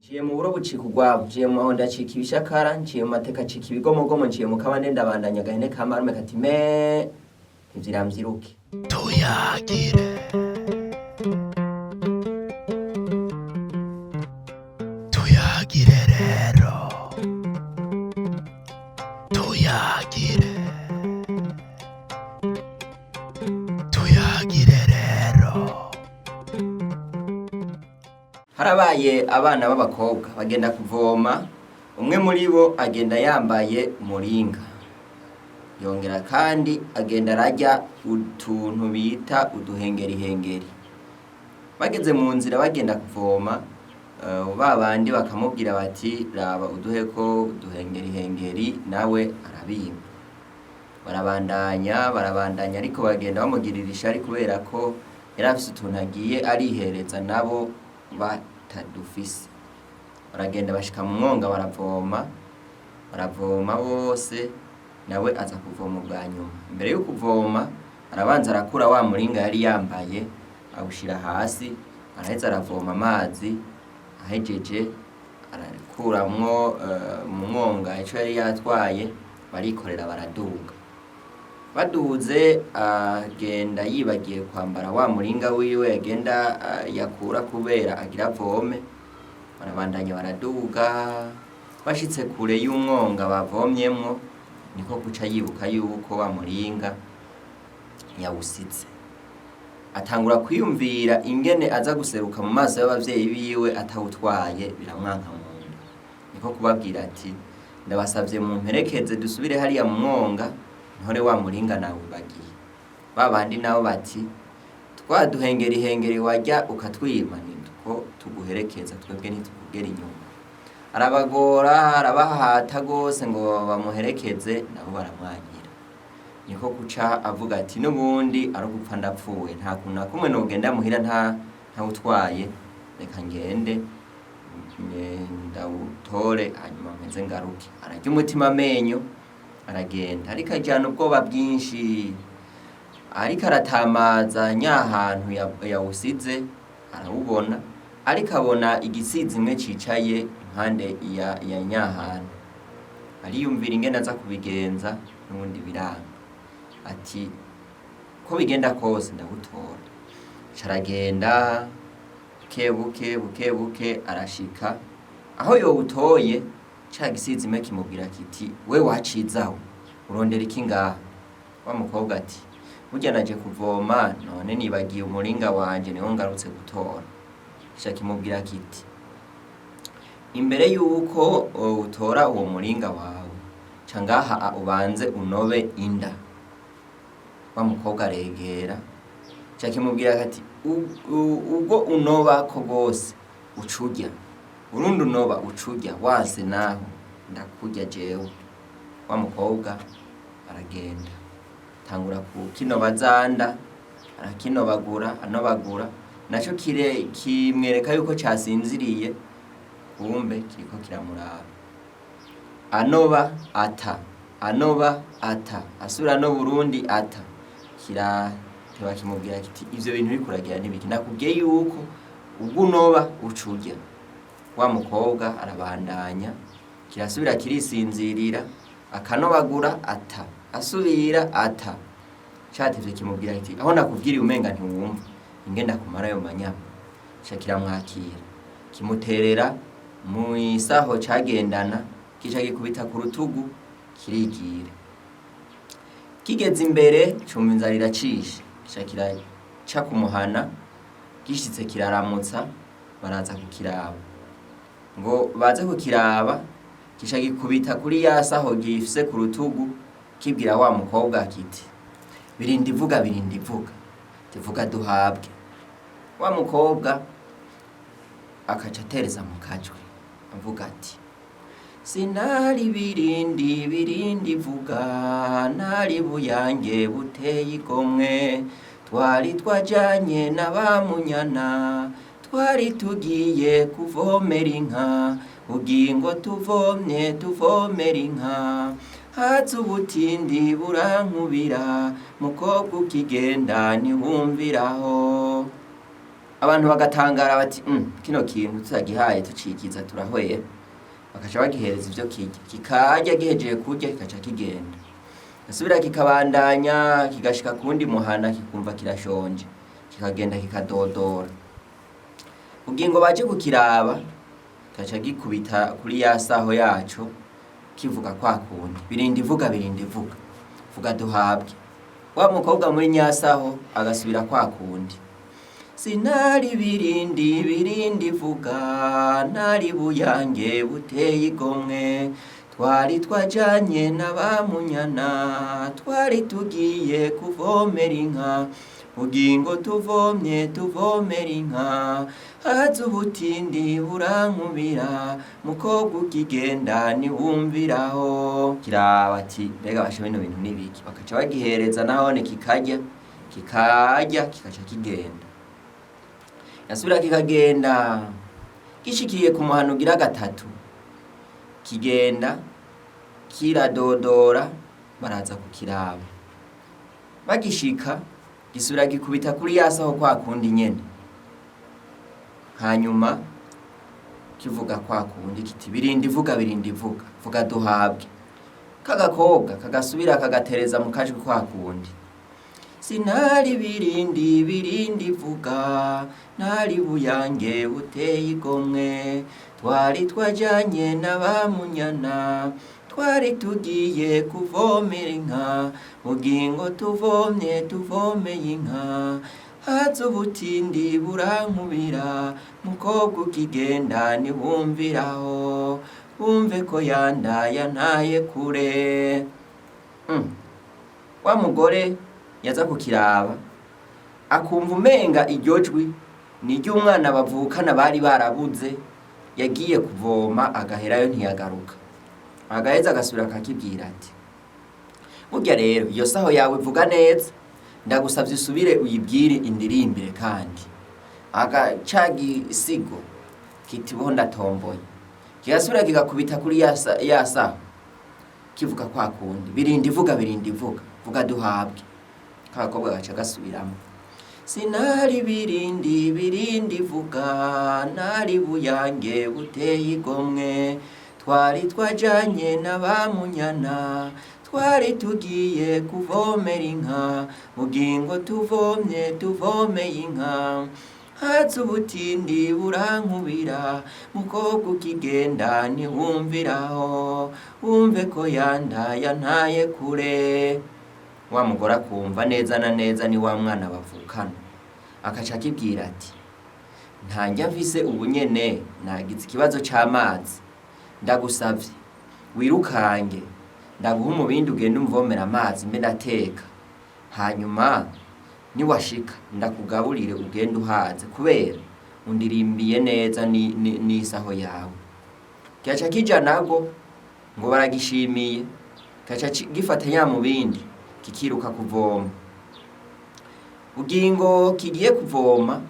Nciye mu buro bucika urwabo, nciye mu mahondo acika ibishakara, nciye mu mateka acika ibigomogomo, nciye mu kabande ndabandanya agahene ka marume kati me ntivyiramvyiruke. Tuyagire. Tuyagire rero. Tuyagire. Tuyagire rero. Harabaye abana b'abakobwa bagenda kuvoma, umwe muri bo agenda yambaye umuringa. Yongera kandi agenda ararya utuntu bita uduhengerihengeri. Bageze mu nzira bagenda kuvoma, ba bandi bakamubwira bati raba uduheko uduhengerihengeri, nawe arabima. Barabandanya barabandanya, ariko bagenda bamugirira ishari kubera ko yari afise utuntu agiye arihereza nabo batadufise. Baragenda bashika mu mwonga baravoma, baravoma bose, nawe aza kuvoma ubwa nyuma. Imbere yo kuvoma arabanza arakura wa muringa yari yambaye, awushira hasi, araheza aravoma amazi, ahejeje arakuramwo mu mwonga ico yari yatwaye, barikorera baraduga. Baduze agenda yibagiye kwambara wa muringa wiwe agenda yakura kubera agira avome, barabandanya baraduga, bashitse kure y'umwonga bavomyemwo, niko guca yibuka yuko wa muringa yawusize. Atangura kwiyumvira ingene aza guseruka mu maso y'abavyeyi biwe atawutwaye, biramwanka mu nda. Niko kubabwira ati ndabasavye mumperekeze dusubire hariya mu mwonga ntore wa muringa nawibagiye. Ba bandi nabo bati twa duhengerihengeri warya ukatwima nitwo tuguherekeza, twebwe ntitukugera inyuma. Arabagora arabahata gose ngo bamuherekeze, nabo baramwangira. Niko guca avuga ati n'ubundi ari ugupfa ndapfuye, nta kuntu na kumwe nogenda muhira ntawutwaye, reka ngende ndawutore hanyuma mpeze ngaruke. Ararya umutima amenyo aragenda, ariko ajana ubwoba bwinshi, ariko aratamaza nyahantu yawusize arawubona, ariko abona igisizimwe cicaye impande ya nyahantu, ariyumvira ingene aza kubigenza n'ubundi biranga. Ati ko bigenda kose ndawutora. Aca aragenda buke buke buke buke arashika aho yowutoye, ca gisizime kimubwira kiti we wacizaho urondera iki ngaha? Wa mukobwa ati burya naje kuvoma none nibagiye umuringa wanje niwo ngarutse gutora. Ca kimubwira kiti imbere yuko utora uwo muringa wawe, ca ngaha ubanze unobe inda. Wa mukobwa aregera, ca kimubwira kati ubwo unoba ko rwose ucurya, urundi unoba ucurya, wanse naho ndakurya jewe. Wa mukobwa aragenda tangura kukinoba zanda, arakinobagura anobagura, naco kire kimwereka yuko casinziriye, kumbe kiriko kiramuraba. Anoba ata, anoba ata, asubira anoba urundi ata, kirateba kimubwira kiti ivyo bintu uriko uragira n'ibiki? Nakubwiye yuko ubwo unoba ucurya. Wa mukobwa arabandanya, kirasubira kirisinzirira, akanobagura ata, asubira ata. Catevye kimubwira kiti aho nakubwiriye umenga ntiwumva, ingene kumara ayo manyama. Ca kiramwakira, kimuterera mw'isaho cagendana, kica gikubita ku rutugu kirigira. Kigeze imbere cumva inzara iracishe, kica kiraca kumuhana, gishitse kiraramutsa, baraza kukiraba. Ngo baze kukiraba, kica gikubita kuri ya saho gifise ku rutugu, kibwira wa mukobwa kiti birinda ivuga, birinda ivuga, tuvuga duhabwe. Wa mukobwa akaca atereza mu kajwi avuga ati sinari birindi birindi vuga, nari buyange buteye igomwe, twari twajanye na ba munyana, twari tugiye kuvomera inka, bugingo tuvomye tuvomera inka, haza ubutindi burankubira, mukobwa ukigenda ntiwumviraho. Abantu bagatangara bati kino kintu tutagihaye tucikiza turahwera. Bakaca bagihereza ivyo kirya, kikarya, gihejeje kurya kikaca kigenda, gasubira kikabandanya, kigashika kuwundi muhana, kikumva kirashonje, kikagenda kikadodora. Ubugingo baje kukiraba, kaca gikubita kuri ya saho yaco, kivuga kwa kundi: "Birinda ivuga, birinda ivuga, vuga duhabwe." Wa mukobwa muri nyasaho agasubira kwa kundi: "Sinari birindi, birindi vuga, ntari buyange buteye igomwe, twari twajanye na ba munyana, twari tugiye kuvomera inka, bugingo tuvomye tuvomera inka, haza ubutindi burankubira, mukobwa ukigenda ntiwumviraho." Kiraba ati: "Mbega basha, bino bintu nibiki?" Bakaca bagihereza, nahone kikarya, kikarya, kikaca kigenda. Yasubira kikagenda, gishikiye ku muhano ugira gatatu, kigenda kiradodora, baraza kukiraba. Bagishika, gisubira gikubita kuri ya saho kwa kundi nyene, hanyuma kivuga kwa kundi kiti: "Birinda ivuga, birinda ivuga, vuga duhabwe." Kagakobwa kagasubira kagatereza mu kajwi kwa kundi: "Sinari birindi, birindi vuga, ntari buyange buteye igomwe, twari twajanye na ba munyana, twari tugiye kuvomera inka, bugingo tuvomye tuvomeye inka, haza ubutindi burankubira, mukobwa ukigenda ntiwumviraho, wumve ko yandaya ntaye kure." Wa mugore yaza kukiraba, akumva umenga iryo jwi ni iry'umwana bavukana bari barabuze, yagiye kuvoma agaherayo ntiyagaruka. Agaheza agasubira akakibwira ati: "Burya rero iyo saho yawe ivuga neza, ndagusavye usubire uyibwire indirimbire." Kandi aga gisigo kiti: "Boho ndatomboye." Kigasubira kigakubita kuri ya saho, kivuga kwa kundi: "Birinda ivuga, birinda ivuga, vuga duhabwe." Kakakobwa gaca gasubiramo: "Sinari birindi, birindi vuga, ntari buyange buteye igomwe, twari twajanye na ba munyana, twari tugiye kuvomera inka, bugingo tuvomye tuvomeye inka, haza ubutindi burankubira, mukobwa ukigenda ntiwumviraho, wumve ko yandaya ntaye kure." Wa mugore akumva neza na neza ni wa mwana bavukana, akaca akibwira ati: "Ntanjya mfise ubu nyene, nagize ikibazo c'amazi, ndagusavye wirukange, ndaguha umubindi, ugende umvomera amazi mbe ndateka, hanyuma niwashika ndakugaburire, ugende uhaze, kubera undirimbiye neza n'isaho yawe." Kigaca kija nago ngo baragishimiye, kigaca gifata ya mubindi, kikiruka kuvoma. Bugingo kigiye kuvoma,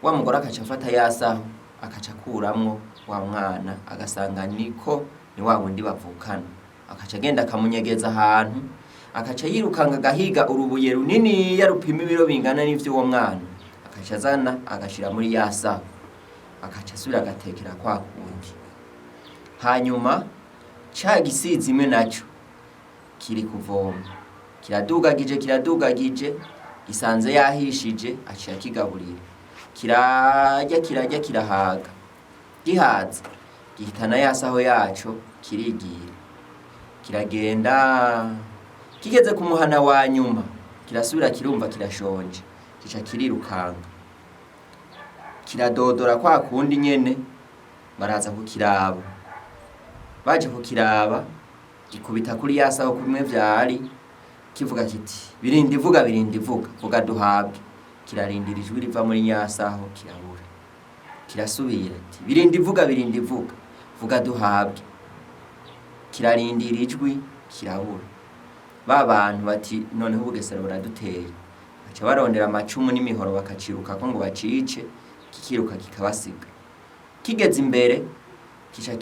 wa mugore akaca afata ya saho, akaca akuramwo wa mwana, agasanga niko ni wa wundi bavukana, akaca agenda akamunyegeza ahantu, akaca yirukanga agahiga urubuye runiniya rupima ibiro bingana n'ivy'uwo mwana, akaca azana agashira muri ya saho, akaca asubira agatekera kwa kundi. Hanyuma ca gisizi imwe naco kiri kuvoma, kiradugagije, kiradugagije, gisanze yahishije, aciye akigaburira, kirarya, kirarya, kirahaga. Gihaze, gihitana ya saho yaco, kirigira, kiragenda. Kigeze ku muhana wa nyuma, kirasubira kirumva kirashonje, kica kirirukanga, kiradodora kwa kundi nyene, baraza kukiraba. Baje kukiraba, gikubita kuri ya saho kumwe vyari, kivuga kiti: "Birinda ivuga, birinda ivuga, vuga duhabwe." Kirarindira ijwi riva muri nyasaho, kirabura. Kirasubira ati: "Birinda ivuga, birinda ivuga, vuga duhabwe." Kirarindira ijwi, kirabura. Ba bantu bati: "Noneho ubugesera buraduteye." Baca barondera amacumu n'imihoro, bakacirukako ngo bacice, kikiruka kikabasiga. Kigeze imbere, kica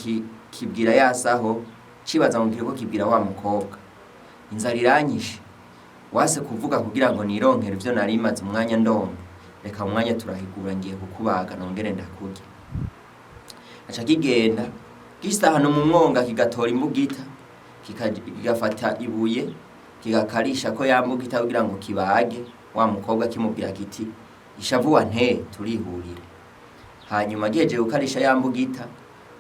kibwira yasaho, cibaza ngo kiriko kibwira wa mukobwa: "Inzara iranyishe, wase kuvuga kugira ngo nironkere ivyo nari maze umwanya ndonka." Reka mu mwanya turahigura, ngiye kukubaga nongere ndakurya. Aca kigenda, gishitse ahantu mu mwonga kigatora imbugita, kigafata ibuye kigakarisha ko ya mbugita kugira ngo kibage wa mukobwa, kimubwira kiti: "Ishavu wanteye turihurira." Hanyuma gihejeje gukarisha ya mbugita,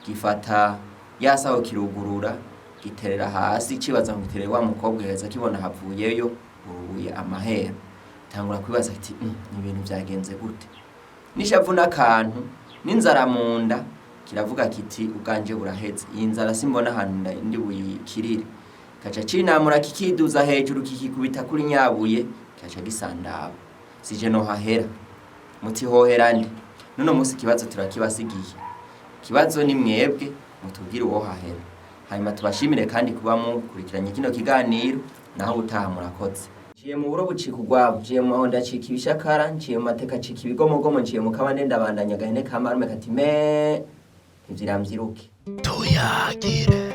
gifata ya saho kirugurura, giterera hasi, cibaza ngo giterere wa mukobwa. Heza kibona havuyeyo urubuye amahero, tangura kwibaza ati: Ibintu vyagenze gute?" N'ishavu n'akantu n'inzara mu nda, kiravuga kiti: "Ubwanje buraheze, iyi nzara simbona ahantu ndi buyikirire." Kaca cinamura, kikiduza hejuru, kikikubita kuri nyabuye, kaca gisandaba. Sije nohahera, muti hohera nde? Nuno munsi ikibazo turakibasigiye. Ikibazo ni mwebwe mutubwire uwo hahera. Hanyuma tubashimire kandi kuba mukurikiranye kino kiganiro. Naho utaha, murakoze. Nciye mu buro bucika urwabo, nciye mu mahondo acika ibishakara, nciye mu mateka acika ibigomogomo, nciye mu kabande ndabandanya agahene ka marume kati me ntivyiramvyiruke. Tuyagire.